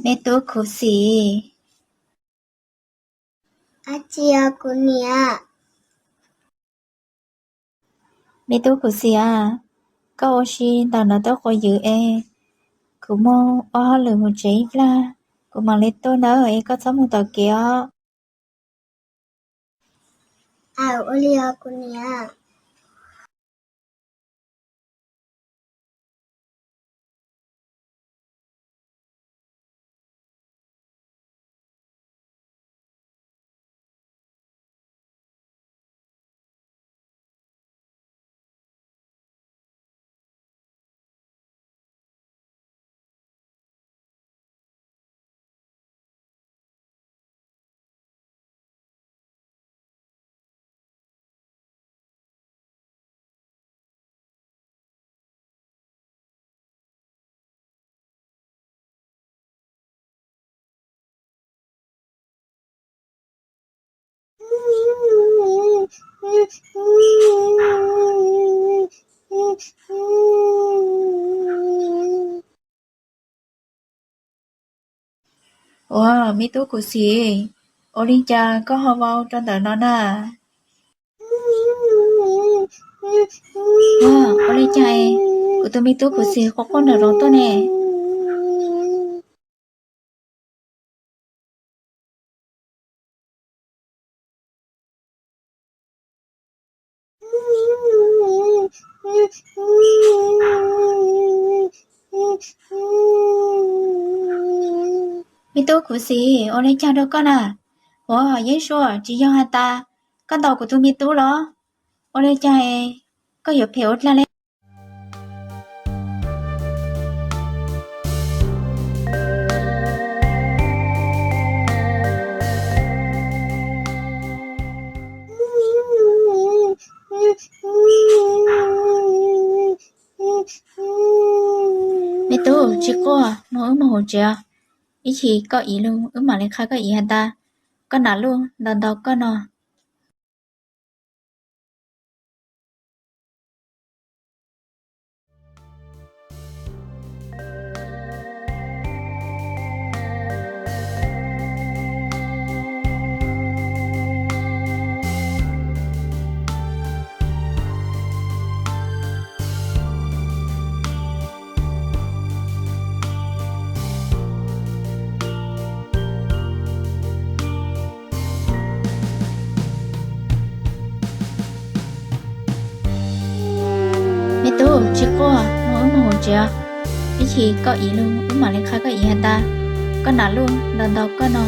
Me tub khuv xim. Dab tsi os kuv niam? Me tub khuv xim a, koj ua si ntawm no twb quav ywm es kuv mus ua hauj lwm mus tsev ib pliag, kuv mam li tuaj ntawd es koj txhob mus tom kev os. Aw, ua li os kuv niam. Ua, me tub khuv xim, ua li cas koj ho vau rau ntawm no na? Ua, ua li cas kuv tus me tub khuv xim quaj quaj nram zoov tuaj ne? Me tub khuv xim, ua li cas rau koj na? Ua, Yeeb Suab, tsis yog has tas koj ntaus kuv tus me tub los? Ua li cas koj yuav phem ua dlag li? Me tub, tsis quaj, mus wb mus hauv tsev, ib chim koj ib lub wb mam li qhia koj ib has tas koj nam luj ntau ntau koj no. Me tub, tsis quaj, mus wb mus hauv tsev, ib chim koj ib lub wb mam li qhia koj ib has tas koj nam luj ntau ntau koj no.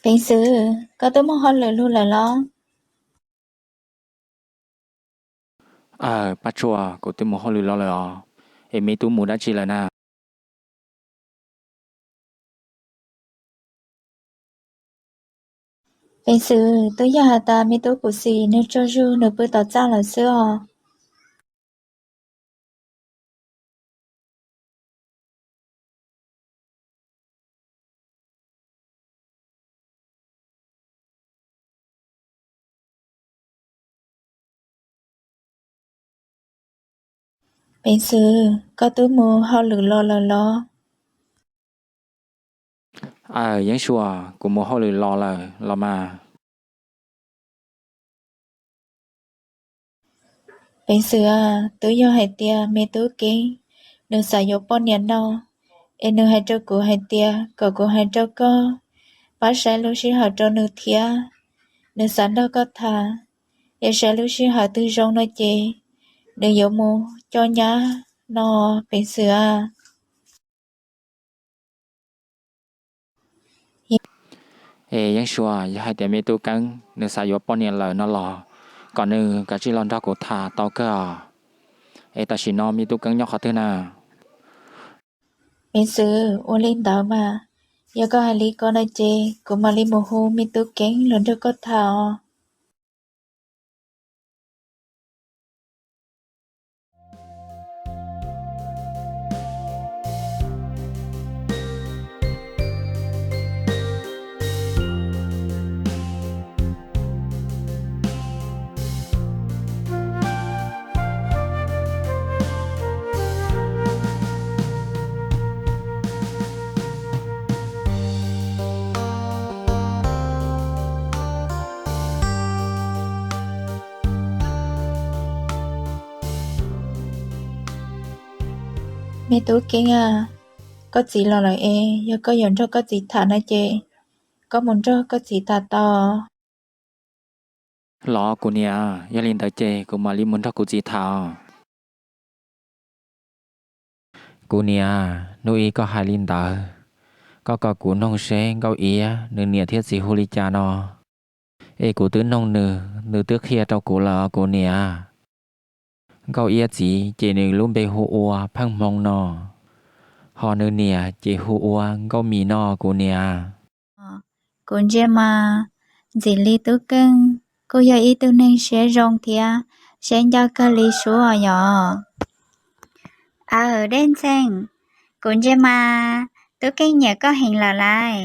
Peev xwm, koj twb mus hauj lwm los lawm los? Aw, Paj Tsua, kuv twb mus hauj lwm los lawm os. Es me tub mus dab tsi lawm na? Peev xwm, twb yog has tas me tub kuv xis nws tsaug zug nws pw tom txaj lawm xwb os. Peev xwm, koj twb mus hauj lwm los lawm los? Aws, Yeeb Suas, kuv mus hauj lwm los lawm los mas. Peev xwm, twb yog hais tias me tub Keeb nws xav yuav poj niam no, es nws hais rau kuv hais tias kom kuv hais rau koj pab saib lub sij hawm rau nws thiab. Nws xav nrog koj tham, es saib lub sij hawm twg zoo no ces nws yuav mus coj nyab no, peev xwm. Es Yeeb Suas, yog hais tias me tub Keeb nws xav yuav poj niam lawm no los kom nws kav tsij los nrog kuv tham tau kawg os. Es tam sim no me tub Keeb nyob qhov twg na? Peev xwm, ua li ntawd mas, yog koj hais li ko no ces kuv mam li mus hu me tub Keeb los nrog koj tham os. Me tub Keeb a, koj txiv los lawm es yog koj yuav nrog koj txiv tham no ces koj mus nrog koj txiv tham tau. Los kuv niam, yog li ntawd ces kuv mam li mus nrog kuv txiv tham. Kuv niam, hnub ib koj hais li ntawd, koj kom kuv noog seb Nkauj Iab nws niam thiab txiv hu li cas no. Es kuv twb noog nws, nws twb qhia rau kuv lawm os kuv niam. Nkauj Iab txiv ces nws lub npe hu ua Pheej Hmoo no, ho nws niam ces hu ua Nkauj Mim no kuv niam. Kuv ntsia mas ntxim li tub Keeb kuj yog ib tug neeg siab zoo thiab siab ncaj kawg li sub os yom. Aw, Dej Ntxheej, kuv ntsia mas tub Keeb nyiam koj heev lawm lauj.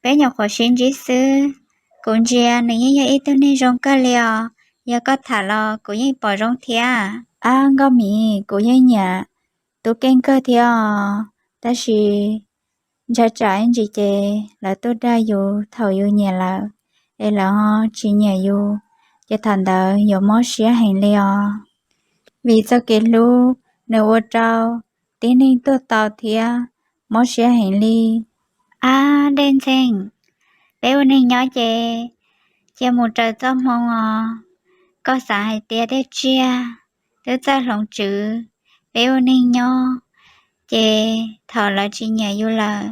Peb nyuam qhuav sib ntsib xwb, kuv ntsia nws yeej yog ib tug neeg zoo kawg li os, yog koj tham los kuv yeej pom zoo thiab. Ab Nkauj Mim, kuv yeej nyiam tub Keeb kawg thiab os, tab sis ntshai tsam ib ntsis ces lawv tuaj dag yus thaum yus nyiam lawm, es lawv ho tsis nyiam yus, ces thaum ntawd yuav mob siab heev li os. Vim txoj kev hlub nws ua rau tib neeg tuag tau thiab mob siab heev li. Ab Dej Ntxheej, peb ua neeg nyob ces cia mus raws txoj hmoo os. Koj xav hais tias tej tsiaj twb txawj hloov tswv, peb ua neeg nyob ces thaum lawv tsis nyiam yus lawm,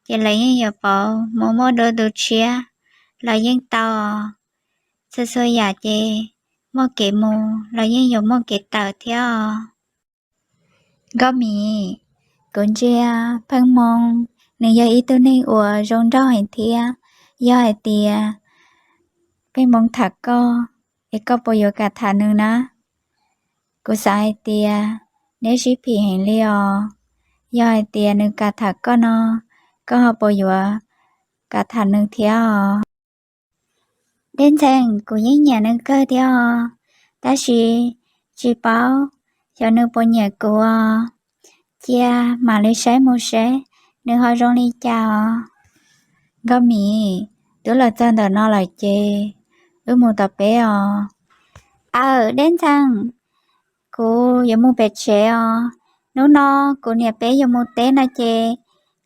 ces lawv yeej yuav pauv mus muaj dua tus tshiab los yeej tau. Txhua txhua yam ces muaj kev mus los yeej yuav muaj kev tawm thiab os. Nkauj Mim, kuv ntsia Pheej Hmoo nws yog ib tug neeg uas zoo nraug heev thiab. Yog hais tias Pheej Hmoo tham koj, es koj puas yuav kam tham nws na? Kuv xav hais tias neb sib phim heev li os. Yog hais tias nws kam tham koj no, koj ho puas yuav kam tham nws thiab os? Dej Ntxheej, kuv yeej nyiam nws kawg thiab os, tab sis tsis paub xyov nws puas nyiam kuv os. Cia mam li saib mus seb nws ho zoo li cas os. Nkauj Mim, twb los txog ntawm no lawm ces wb mus tom peb os. Aw Dej Ntxheej, kuv yuav mus pem tsev os. Hnub no kuv niam peb yuav mus teb no ces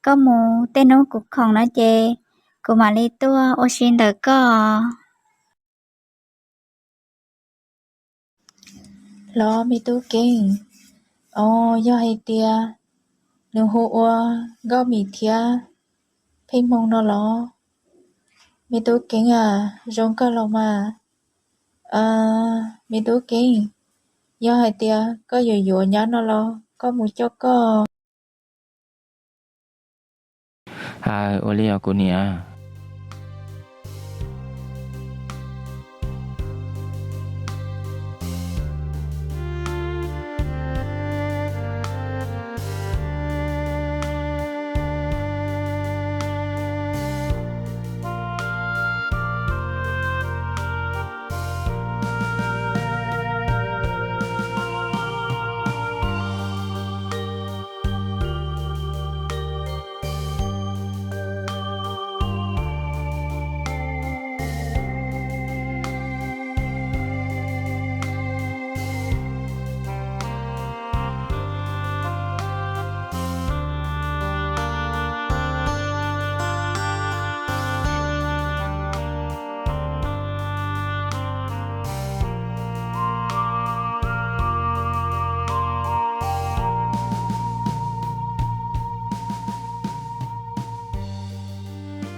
koj mus tej hnub kuv khoom no ces kuv mam li tuaj ua si ntawm koj. Los me tub Keeb, os yog hais tias nws hu ua Nkauj Mim thiab Pheej Hmoo no los? Me tub Keeb a, zoo kawg los mas. Me tub Keeb, yog hais tias koj yuav yuav nyab no los koj mus coj koj. Aw, ua li os kuv niam.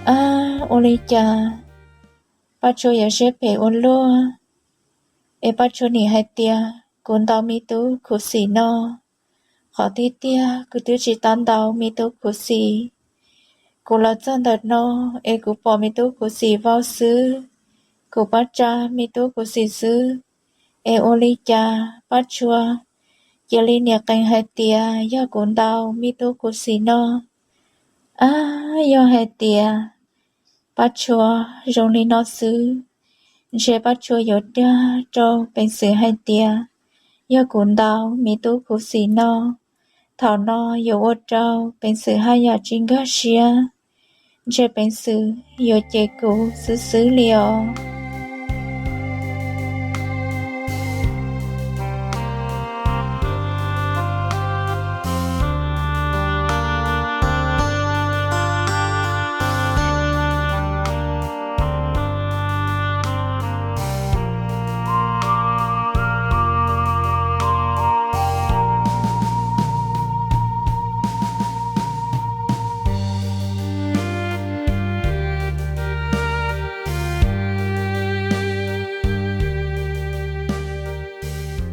Ab, ua li cas Paj Tshuab yuav siab phem ua luaj, es Paj Tshuab nim hais tias kuv ntaus me tub khuv xim no. Qhov tiag tiag kuv twb tsis tau ntaus me tub khuv xim. Kuv los txog ntawm no es kuv pom me tub khuv xim vau xwb, kuv pab tsa me tub khuv xim xwb, es ua li cas Paj Tshuab cia li nias qees hais tias yog kuv ntaus me tub khuv xim no? Ab, yog hais tias Paj Tshuab zoo li no xwb, ntshe Paj Tshuab yuav dag rau peev xwm hais tias yog kuv ntaus me tub khuv xim no. Thaum no yuav ua rau peev xwm haj yam tsis nkag siab, ntshe peev xwm yuav cem kuv xwb xwb li os.